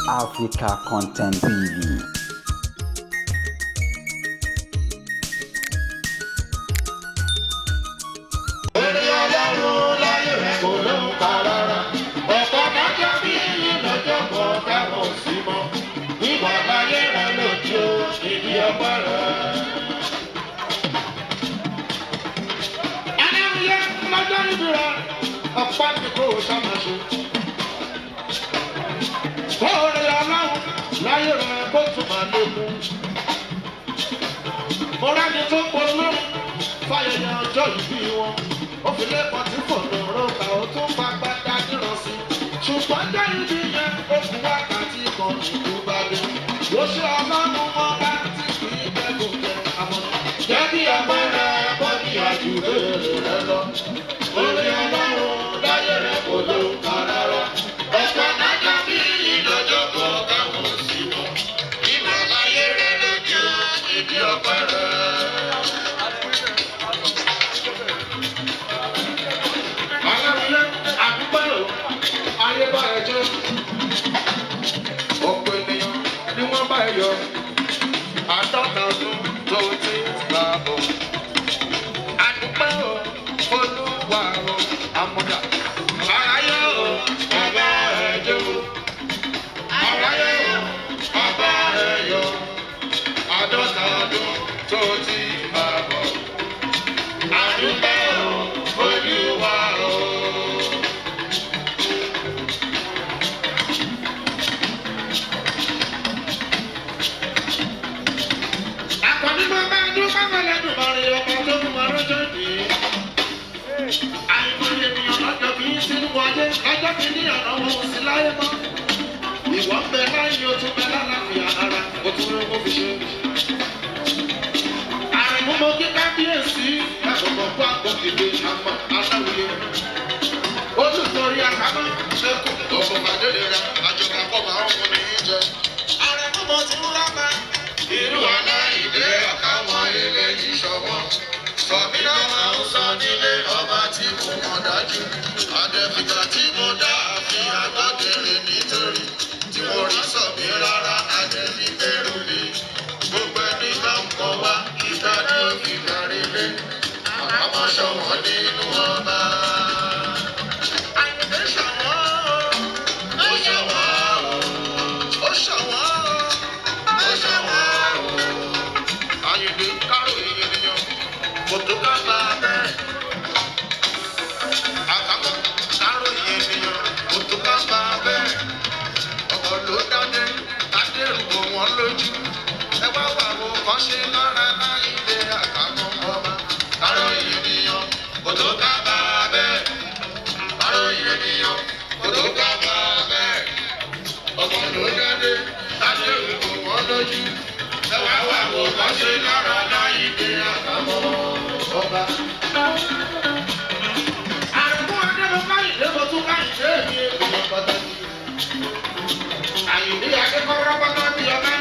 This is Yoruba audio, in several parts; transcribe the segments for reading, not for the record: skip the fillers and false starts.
Africa Content TV. Orí Ọlọ́run láyé rẹ̀ kò ló ń pa rárá. Ọ̀pọ̀ lọ́jọ́ bí lọ́jọ́ kan táwọn ò sí mọ́. Wíwà láyé rẹ̀ lójú ìdí ọgbọ́n rẹ̀. Aláwìyé lọ́jọ́ ìbí rẹ̀, ọ̀pá ni kò ṣàmàṣe. Orí Ọlọ́run láyé rẹ̀ kó tún máa lékún. Mo rẹ́ni tó polówó fàyẹyẹ ọjọ́ ìbí wọn. Ó fi lẹ́kọ̀ọ́ tí fòdò rọ́ọ̀kà ó tún pa gbádá níran sí. Ṣùgbọ́n jẹ́ ibi yẹn ó kú wákàtí kan ìlú bá dé. Ó ṣe Ọlọ́run wọn bá tí kì í kẹ́kọ̀ọ́ jẹ àmọ́nà. Jẹ́ kí ọmọ rẹ̀ bọ́ ní àjùlé rẹ̀ lọ. Orí Ọlọ́run láyé rẹ̀ kò ló ń pa rárá. Ọ̀pọ̀ nájà bí ìlọ́jọ́ kan káwọn sí mọ́. Ìmọ̀ láyé rẹ̀ lójú ìdí ọpẹ́ rẹ̀. Aláwìyé àdúgbò ayé bá ẹ jẹ́. Ọ̀pọ̀ ènìyàn ni wọ́n bá ẹ yọ. 50 ọdún tó ti gbà bọ̀. Àdúgbò Olúwa o, àmọ̀dá. Aráyé o, bàbá ẹ jẹ́ o. Aráyé o, bàbá ẹ yọ. 50 ọdún tó ti gbà bọ̀. Àdúgbò Olúwa o. Àkànní máa bá dúpẹ́ mọ́lẹ́dùn mọ́rin ọkọ̀ tó mú wọn lọ́jọ́ ìbí. Àìmọye ènìyàn lọ́jọ́ kì í sínú ayé, lọ́jọ́ kì í ní ọ̀nà wọn ò sí láyé mọ́. Ìwọ ń bẹ láyé, o tún bẹ lálàáfíà ara, o tún rí owó fi ṣe. Àrùn mo kí kábíyèsí, ẹ̀kọ̀kọ̀ kó àgbọ̀kìlẹ̀ àmọ́ aláwìyé. Olùtorí àkámọ́ ṣẹ́kù ọ̀pọ̀ fàdélera, àjọba kọ́ máa ń fún ní jẹ. Àrùn mo ti ń rábà. Irú aláìlé àkáwọn eléyìí ṣọwọ́. Sọ̀mí náà máa ń sọ nílé ọba tí mo mọ̀ dájú. Àdẹ̀fìgbà tí mo dá àfin àgbàdèrè nítorí. Tí mo rí sọ̀mí rárá, àdẹ̀fì bẹ̀rù mi. Gbogbo ẹni bá ń kọ wá, ìgbà ni ó fi kárí lé. Àmọ́ ṣọ̀wọ́n nínú ọba. Àyìndé ṣọ̀wọ́n o, ó ṣọ̀wọ́n o, ó ṣọ̀wọ́n o, ó ṣọ̀wọ́n o. Àyìndé kárò ènìyàn, kò tó ká bá a bẹ́ẹ̀. Àkàmọ́ kárò ènìyàn, kò tó ká bá a bẹ́ẹ̀. Ọkọ̀ ló dádé, adérùkọ wọn lójú. Ẹ wá wà wo kàn ṣe lára Àyìndé àkàmọ́ ọba. Kárò ènìyàn, kò tó ká bá a bẹ́ẹ̀. Kárò ènìyàn, kò tó ká bá a bẹ́ẹ̀. Ọkọ̀ ló dádé, adérùkọ wọn lójú. Ẹ wá wà wo kàn ṣe lára Àyìndé àkàmọ́ ọba. Àrùn Adébọ̀ Káyìndé mo tún Káyìndé mi èèyàn pàtàkì. Àyìndé Adékọ́rọ́ bọ́lá bí ọba.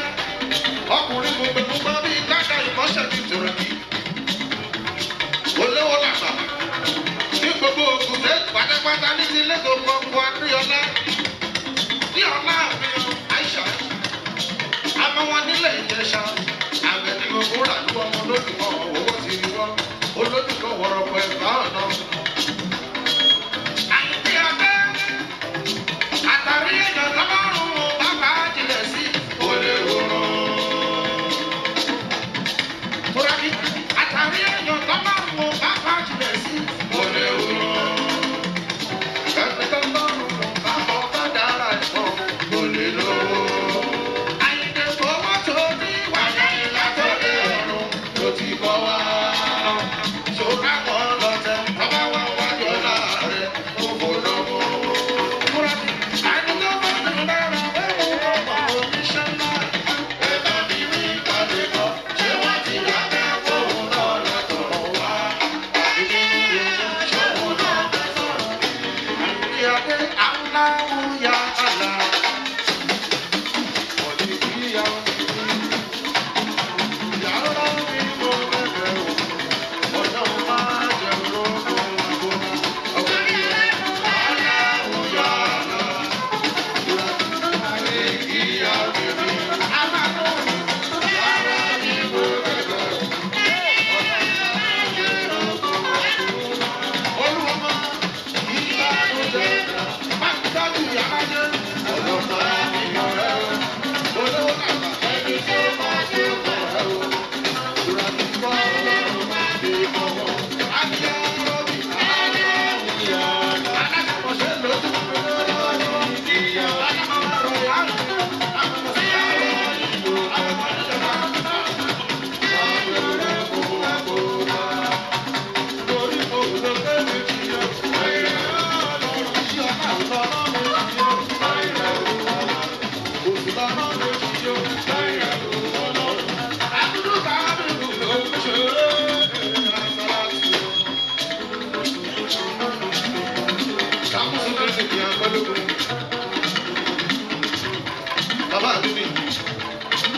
Ọkùnrin gbogbo gbogbo bíi káàkiri ìmọ̀ṣẹ́ bíi tòròkì. Olówó làbà. Ní gbogbo ògùnlé pátápátá ní ti lẹ́kọ̀ọ́ gbọ̀ngàn Adéyọlá. Ní ọ̀la mi Aisha. Àmọ́ wọn nílẹ̀ Ìjẹ̀ṣà. Àgbẹ̀ ní gbogbo rà lú ọmọ olódùkọ̀ owó ti rí wọ́n. Olódùkọ̀ wọ̀rọ̀pọ̀ ẹ̀fà ọ̀nà. Àyìndé Adé àtàrí èèyàn lọ́rùn bàbá jìnlẹ̀ sí olè òrùn. Fúrádì àtàrí èèyàn lọ́rùn bàbá jìnlẹ̀ sí olè òrùn. Ẹni tó lọ́rùn bàbá bá dára ẹ̀fọ́ olè lò. Àyìndé owó tó ní wà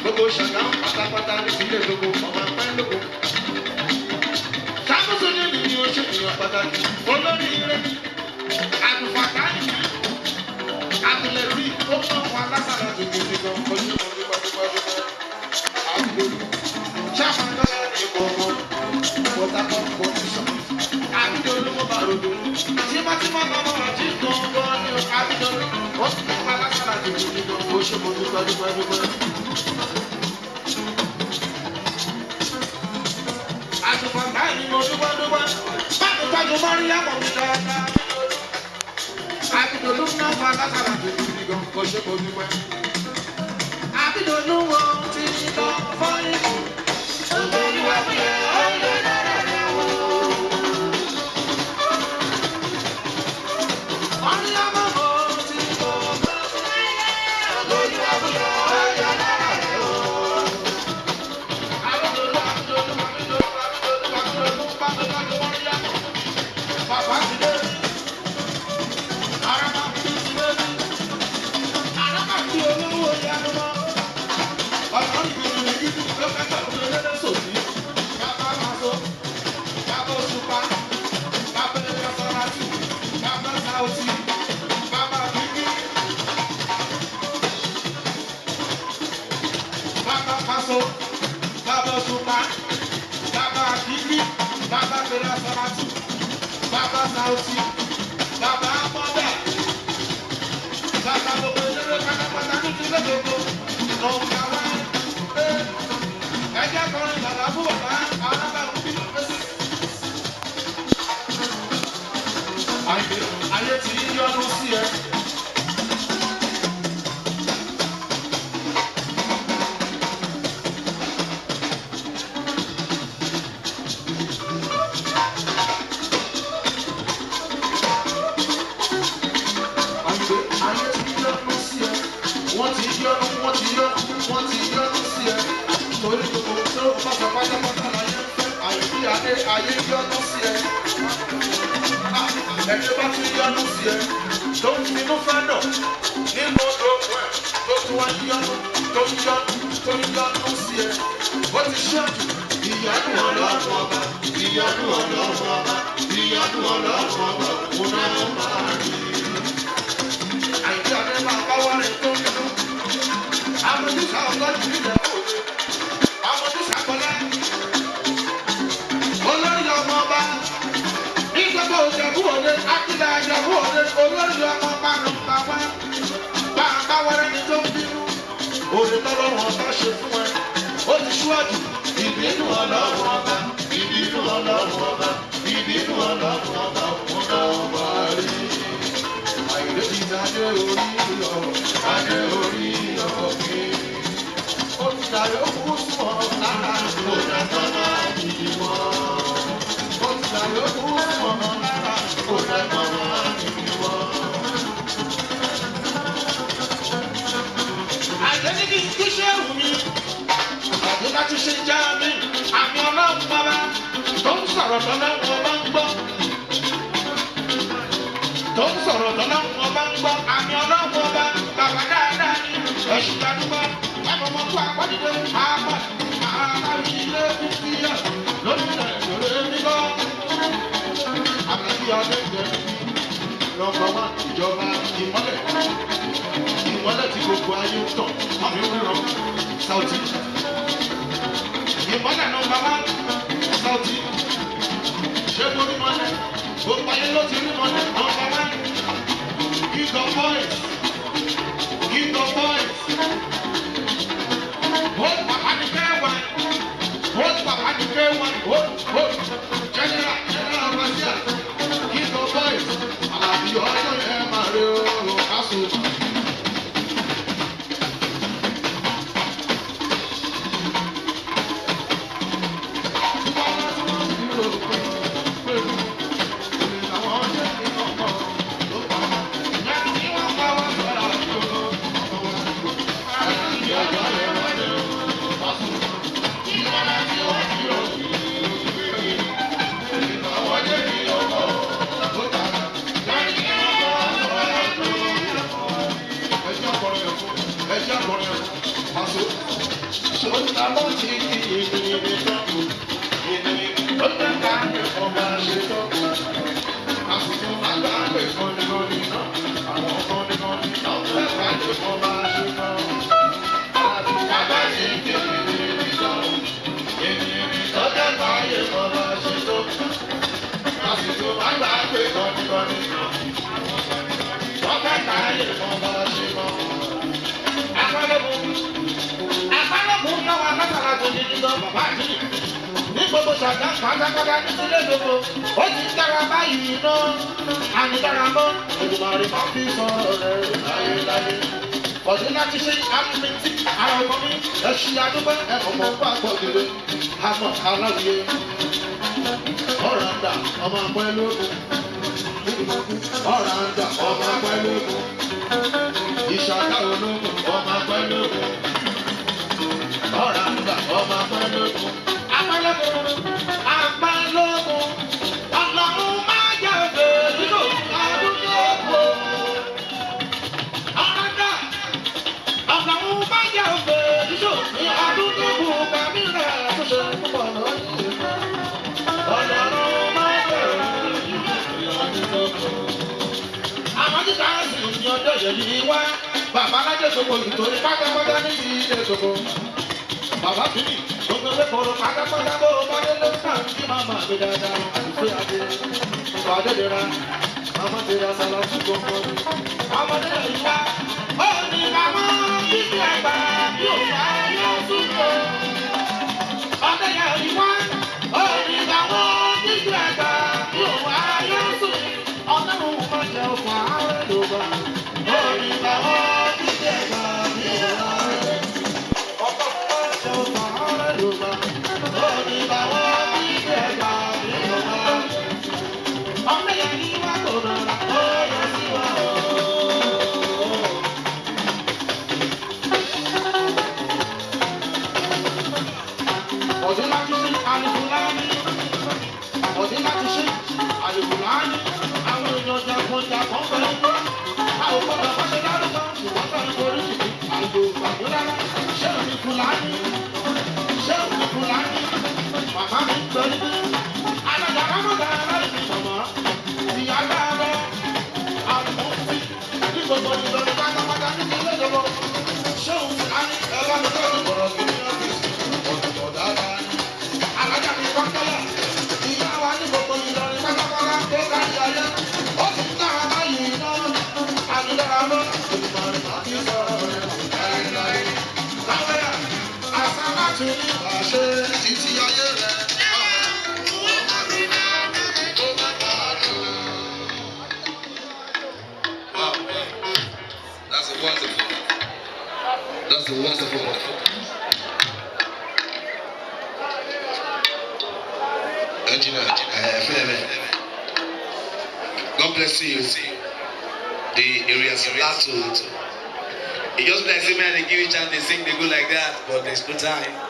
Gbogbo Ṣàgámù pátápátá ní sílé gbogbo ọmọ apẹ́ lóko. Ṣàkóso ní ní oṣù èèyàn pàtàkì olórí ire àdùfàtà yìí àtìlẹ́sí ó kàn wá lásàrà tètè gan ojú kan dúpẹ́ dúpẹ́ dúpẹ́ àdúgbò ṣáà lọ́yà ní gbọ̀ngàn Port Harcourt politician àbídọ́lú mo bá ròdò tímọ́tímọ́ lọ́mọ àti gbọ̀ngàn ní àbídọ́lú ó kàn wá lásàrà tètè gan oṣù mo dúpẹ́ dúpẹ́ dúpẹ́. Àtùpàtà ni mo dúpẹ́ dúpẹ́. Báwo tọ́jú Mọ́ríyámọ̀ mi dáadáa? Àbídọ́lú náà fa lásàrà tó ti gan kò ṣe kò dúpẹ́. Àbídọ́lú wọn ti lọ fọ́yín. Olúwa fi ẹ̀ ọ́ lé lára rẹ̀ wò. Mọ́ríyámọ̀ mo ti lọ fọ́yín. Olúwa fi ẹ̀ ọ́ lé lára rẹ̀ wò. Àbídọ́lú Àbídọ́lú Àbídọ́lú Àbídọ́lú Àbídọ́lú báwo tọ́jú Mọ́ríyámọ̀. Bàbá ti dé. Ara máa fi ti dé. Ara máa fi olówó yanu mọ́. Ọ̀nà ìgbìmọ̀ ní ibi tó kẹ́kọ̀ọ́ tó lé sòsí. Bàbá máa so, bàbá òṣùpá, bàbá ẹ̀yà sọ́ra-tì, bàbá sáùtì, bàbá bíbí. Bàbá paṣọ, bàbá òṣùpá, bàbá bíbí, bàbá ẹ̀yà sọ́ra-tì, bàbá sáùtì, bàbá mọ́dà. Bàbá gbogbo eléré pátápátá ní ti lé gbogbo. Nọmba wá. Ẹ jẹ́ kọrin bàbá fún bàbá alábàámu bí lọ́pẹ́ sí. Ayé ti ń yọnu sí ẹ. Ayé ayé ti ń yọnu sí ẹ. Wọ́n ti yọnu, wọ́n ti yọnu, wọ́n ti yọnu sí ẹ. Torí gbogbo tó bá sọ pátápátá láyé ń fẹ́. Àyè adé ayé yọnu sí ẹ. Ẹni bá ti yọnu sí ẹ tó ń finú fẹ́ dọ̀ nínú odò ẹ̀ tó tún wá yọnu tó ń yọnu tó ń yọnu sí ẹ. Ó ti ṣọ́ọ̀jù ìyọnu ọlọ́run ọba ìyọnu ọlọ́run ọba ìyọnu ọlọ́run ọba òun náà máa rí. Àyíká adé máa bá wá rẹ̀ tó ń bínú. Amọ̀dúsà ọgọ́jì nílẹ̀ òde. Amọ̀dúsà kọlá. Olórí ọmọ ọba. Ní gbogbo òjẹ̀bú òde, Akílẹ̀ àjẹ̀bú òde, olórí ọmọ ọba ló ń bá wá. Bá a bá wẹ́rẹ́ ni tó ń bínú. Òde tọ́lọ́run ọba ṣe fún ẹ. Ó ti ṣíwájú. Ìbínú ọlọ́run ọba. Ìbínú ọlọ́run ọba. Ìbínú ọlọ́run ọba òun náà máa rí. Àìlè ti adé orí ọ̀rọ̀, adé orí ọ̀rọ̀ mi. Ó ti dàrí òkú sùn ọ̀ lára kò dàgbà máa nìyí wọ́n. Ó ti dàrí òkú sùn ọ̀ lára kò dàgbà máa nìyí wọ́n. Àjẹ́ ní kí n kí ṣé wù mí. Àjẹ́ láti ṣe já mi. Àmì ọlọ́run bàbá tó ń sọ̀rọ̀ tọ́lọ́run ọba ń gbọ́ tó ń sọ̀rọ̀ lọ́lọ́run ọba ń gbọ́ àmì ọlọ́run ọba bàbá dáadáa ni ẹ̀sùn gbàdúgbà lábọ̀mọ́ kó àpọ́dìdé àpọ̀ àbáwí ilé kúkúyà lórí ìrẹ̀lẹ̀ mímọ́. Àmì ọdún jẹ lọ́kọ̀ wá ìjọba ìmọ́lẹ̀ ìmọ́lẹ̀ tí gbogbo ayé ń tàn àmì ríran Saoty. Ìmọ́lẹ̀ nọ́mbà wá Saoty. Ṣé mo rí mọ́lẹ̀? Gbogbo ayé ló ti rí mọ́lẹ̀ nọ́mbà wá. King of boys, King of boys. Hold Papa the fair one. Hold Papa the fair one. Hold, hold. General, General Overseer. King of boys. Àlàbí ọjọ́ yẹn máa rí ooo kásù. Pàṣẹ. Ṣòwò ti di ìdílé tó. Ìdílé tó jẹ́ ká lè ọba ṣe tó. Àsìkò àgbà pè kọ́nìkọ́nì náà. Àwọn kọ́nìkọ́nì náà fẹ́ ká lè ọba ṣe tó. Bàbá ti di ìdílé tó. Ìdílé tó jẹ́ ká lè ọba ṣe tó. Àsìkò àgbà pè kọ́nìkọ́nì náà. Wọ́n fẹ́ ká lè ọba ṣe tó. Akọ́lẹ́bù àpálọ̀kùn náà wà látara gòdì nínú bàbá mi. Ní gbogbo ṣàgá pátápátá ní sílé gbogbo, ó ti ń dára báyìí ná. Àní dára mọ́, Èdùmàrè máa fi sọ̀rọ̀ rẹ̀ láyéláyé. Ọ̀dún láti ṣe àmì tí ara ọmọ mi, ẹṣin adúgbò ẹ̀kọ́ mọ̀ fún àgbọ̀gẹ̀rẹ̀, àmọ̀ aláwìyé. Ọ̀ràǹdà ọmọ àpẹ́ lógún. Ọ̀ràǹdà ọmọ àpẹ́ lógún. Ìṣàgá ológun ọmọ àpẹ́ lógún. Ọ̀ràǹdà ọmọ apẹ́lógún. Apẹ́lógún, apẹ́lógún, ọlọ́run máa jẹ́ òde nínú àdúgbò. Ọ̀ràǹdà, ọlọ́run máa jẹ́ òde nínú àdúgbò. Kàmí rẹ̀ tó ṣe púpọ̀ lóyún. Ọlọ́run máa jẹ́ òde nínú àdúgbò. Àwọn títà sì ní ọjọ́ yẹ̀yí wá. Bàbá alájẹ́ soko ìtòrí pátápátá ní ilé soko. Bàbá kìíní, gbogbo ewé koro pátápátá bó o bá délé náà kí màmá mi dáadáa. Àdùfẹ́ adé, bàbá adé ra, màmá ti ra sálá sí gbogbo. Ọmọdé yìí wá, ó ní màmá bíbí àgbà bí ò bá yóò sùn lọ. Ọdẹ yìí wá, ó ní màmá bíbí àgbà bí ò bá yóò sùn. Ọlọ́run máa jẹ ọkọ̀ àárẹ̀ ló bá. Ó ní màmá bíbí àgbà bí ò bá yóò sùn. Ṣé òní Fúlàní? Ṣé òní Fúlàní? Màmá mi ń gbọ́ níbí. Alájà Rámọ́dà aláìní màmá. Ìyá dáadáa, àmúti ní gbogbo ìlọrin pátápátá ní ilé ìjọba. Ṣé òun Fúlàní ẹ̀rọ mi tọ́jú bọ̀rọ̀ kí ní ọ́fíìsì? Ọ̀dùnkọ̀ dáadáa ni. Alájà mi kọ́kọ́lá. Ìyá wa ní gbogbo ìlọrin pátápátá tó kárí ayé. Ó sì ń dára báyìí náà. Àdúrà mọ́. Olùmọ̀ràn máa fi sọ̀rọ̀ rẹ̀ láéláé. Láwẹ́yà, àṣà láti ní àṣẹ títí ayé rẹ̀. Wow. That's a wonderful. That's a wonderful one. Engineer, God bless you. The areas Plateau. It just bless you, man. They give you chance, they sing, they go like that, but there's no time.